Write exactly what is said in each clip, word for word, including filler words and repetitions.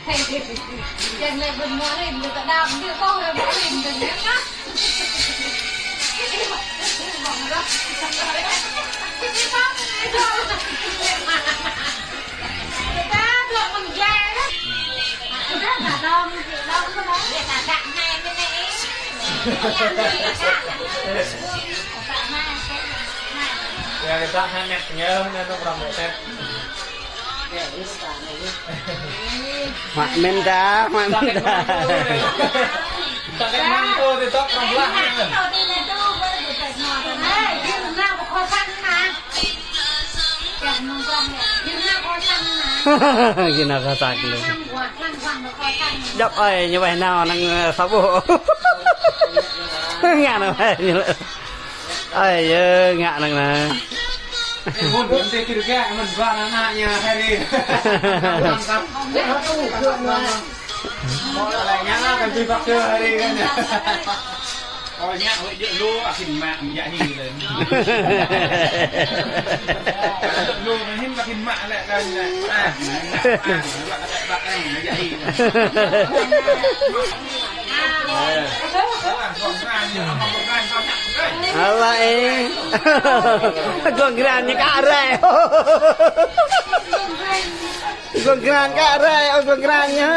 Ya, kita hanya tinggal, nanti orang mau tes. Mă mơ̆n ta, mă mơ̆n ta. Gina kơ săk lu. Djŏp ơi, ñu weh nao năng, ơ, sa ƀuh. Ngă năng weh ñu. Ơi, yơ, ngă năng nă. Ê, mơ̆n, mơ̆n tê kir gak, mơ̆n ba ană ñu Harry. Mantap. Mơ̆n lĕ ñu nă, kăn tui băk tơ Harry kăn. Ơ, ñu huĭ djơ̆ lu, akhir mă, mă djă hĭ lĕ. Djơ̆ lu, mă hĭ akhir mă lĕ kăn. Ah, mă, mă, mă, mă djă hĭ. Ala ê. Gong gran ñu kă rai. Gong gran kă rai, ơ gong gran ñu.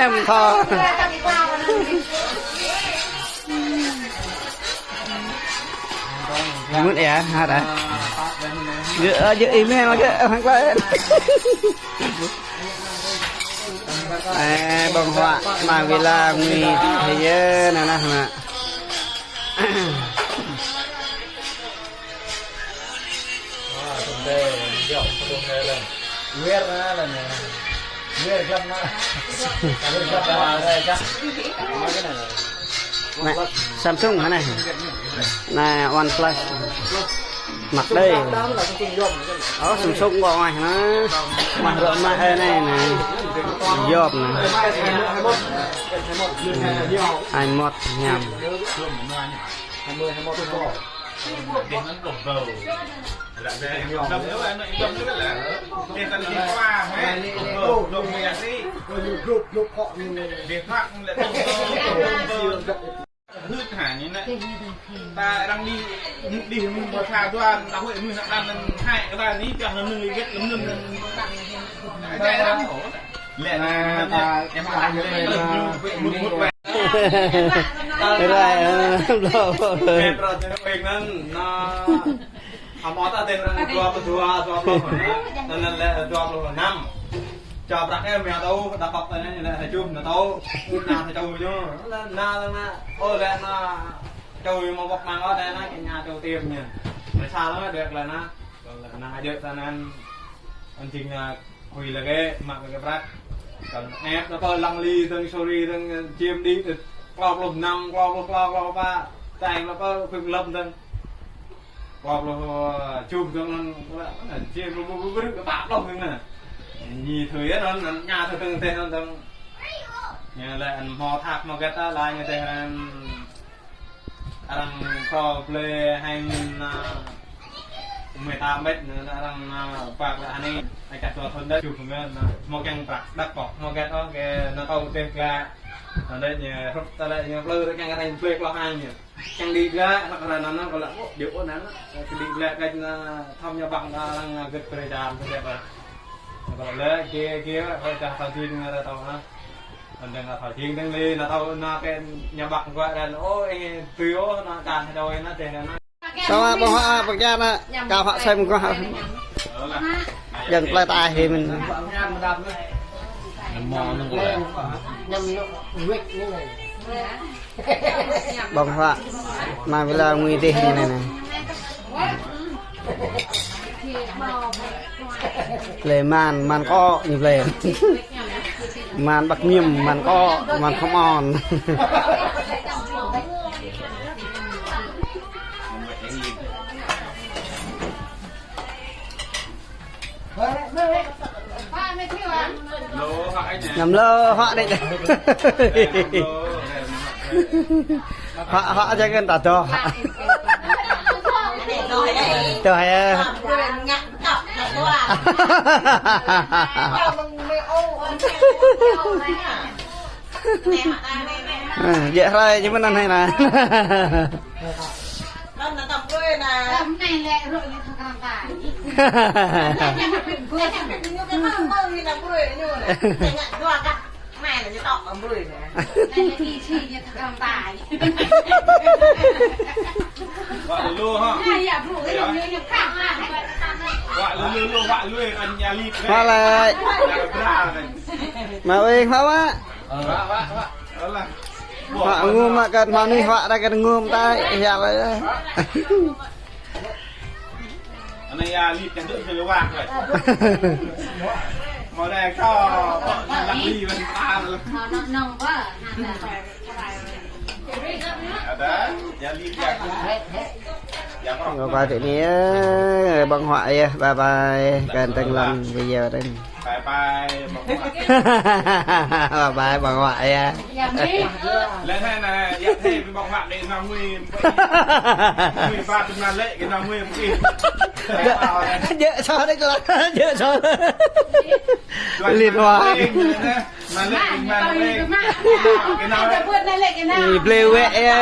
Em tho. Mŭt ya, hă dah. Djơ̆, ơ, djơ̆ email kơ, hăng klai. Ê, ƀơ̆ng huă, mă wĭ la ngui, thê yơ, nă, nă, nă. Nă, Samsung hă anai. Nă, OnePlus. Mă đơi. Ơ, Samsung kơ anai nă. Mă rơ̆ mă ê anai nă. Yop nă. Ai mot ñam. Hưt hă ñu nă. Ta arăng đi, đi mơ̆ng ƀơi tha dua, ta huĭ mơ̆ng ană anăn hai, kơ ta anai pioh anăn nưng wĕt lơ̆m lơ̆m anăn. Jai arăng hŏ. Lĕ ană ta, em ta huĭ mơ̆ng ană. Rai, ơ, blŏ. Em ră jơnŭk eng anăn, nă. Hmâo ta tơl arăng dua pluh dua, dua pluh anăn, anăn lĕ dua pluh năm. Čô prăk ơ, mơ̆ tơl, đa păp anăn lĕ hơjuh, nă tơl, nă hơjuh ñu. Nă, nă, nă, ơ, lĕ nă, čô ñu mă wơ̆t mơ̆ng ôh, nă, nă, kơ ñu čô tiêm ñu. Nă sa lă, dek lă nă. Kơ lă nă, hơjuh sa anăn, anŭn jing nă, Hui lă kơ, mă kơ prăk. Kăn ĕp nă pơ lăng li dơ̆ng suri dơ̆ng čiêm đĭ, klâo pluh năm, klâo pluh klâo, klâo pă, tơ̆ng lă pơ khŭt lơ̆m dơ̆ng. Klâo pluh, ơ, tơjuh dơ̆ng anŭn, lă, čiêm pluh, pluh, pluh, pluh, pă pluh dơ̆ng nă. Ñu thâo yơh anŭn, anŭn ñu thâo dơ̆ng teh anŭn dơ̆ng. Ñu lĕ anŭn hmâo thak hmâo gĕt ta, lă ñu teh anŭn. Arăng phrâo blơi hăng, ơ, mơta mĕt, nă, arăng, ơ, păk lă hơnĭ, ai kăt dua thŭn đôč, čuh mơ̆n, nă, hmâo kiăng prăk, đăk pŏk, hmâo gĕt ôh, kơ nă tơl teh glăi. Nă, đĕ ñu, hrup tơlơi ñu blơi, kiăng kơ arăng blơi klâo hăng ñu. Kiăng đĭ glăi, nă, kơ nă, nă, kơ lă, ô, điêu ô nă, nă, kơ đĭ glăi, kơ nă, thâo ñu ƀăng, nă, arăng, ơ, gĕt brơi jam, kơ gĕt ƀăng. Nă, kơ lă, gê, gê, kơ dah thâo jing, nă, tơl, nă. Anŭn dơ̆ng nă thâo jing dơ̆ng lĕ, nă tơl nă kơ ñu ƀăk guă đan, ô, ê, tui ô, nă čan hơdơi nă teh nă. Sama ƀơ̆ng huă, ƀơ̆ng čan nă, kâo huă sem guă. Jăng plơi ta hĭ mơ̆n. Ƀơ̆ng huă, mă wĭ la ngui dih ñu anai nă. Blơi man, man kơ ñu blơi. Man ƀăk ñim, man kơ, man khŏm on. Năm lô huă đĕ. Huă, huă aja kơ ta dŏ. Dŏ hă. Ơ, djơ̆ hrơi ñu mơ̆n anai anai. Wă lu lu ha. Wă lu lu lu, wă lu, ơi, kăn ia lip. Wă lĕ. Ia bra, ơi. Mă wĕng, wă, wă. Wă, wă, wă. Alah. Wă ngum mă kăn hmâo anih, wă rai kăn ngum tai, ia lĕ. Anai ia lip, kăn dŏ, dŏ wă, wă. Mă rai kâo, wă, lăk li, wă, ta. Ada, ia lip, ia. Bye bye, tơ ni, ơ, ƀơ̆ng huă yơh. Bye bye. Kăn tơ̆ng lăng video tơ̆ng. Bye bye, ƀơ̆ng huă. Bye bye, ƀơ̆ng huă yơh. Lĕ anai anai, ia thê ƀơ̆ng huă lĕ nao ngui. Ngui ba tơ̆ng nao lĕ kơ nao ngui mơ̆n. Djơ̆, djơ̆ sô đĕč lah, djơ̆ sô. Lip huă. Ih, blơi wĕ ia.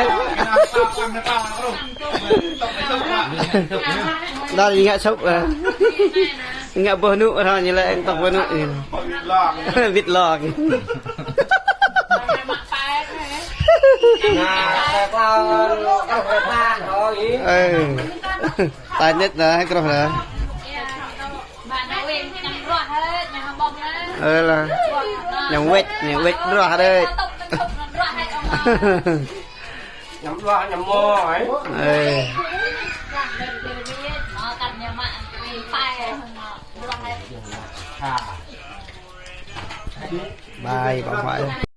Đa ñu ngă sŭp, ơ. Ngă boh nŭ, ră ñu lĕ tŏk boh nŭ. Wĭt lŏng. Ơ. Ta ñĕt nă, hơkrŏh nă. Ơ lah. Ñu wĕč, ñu wĕč ruah đĕč. Ñu ruah, ñu mô, ơi. Ơ. Bye, ƀơ̆ng huă.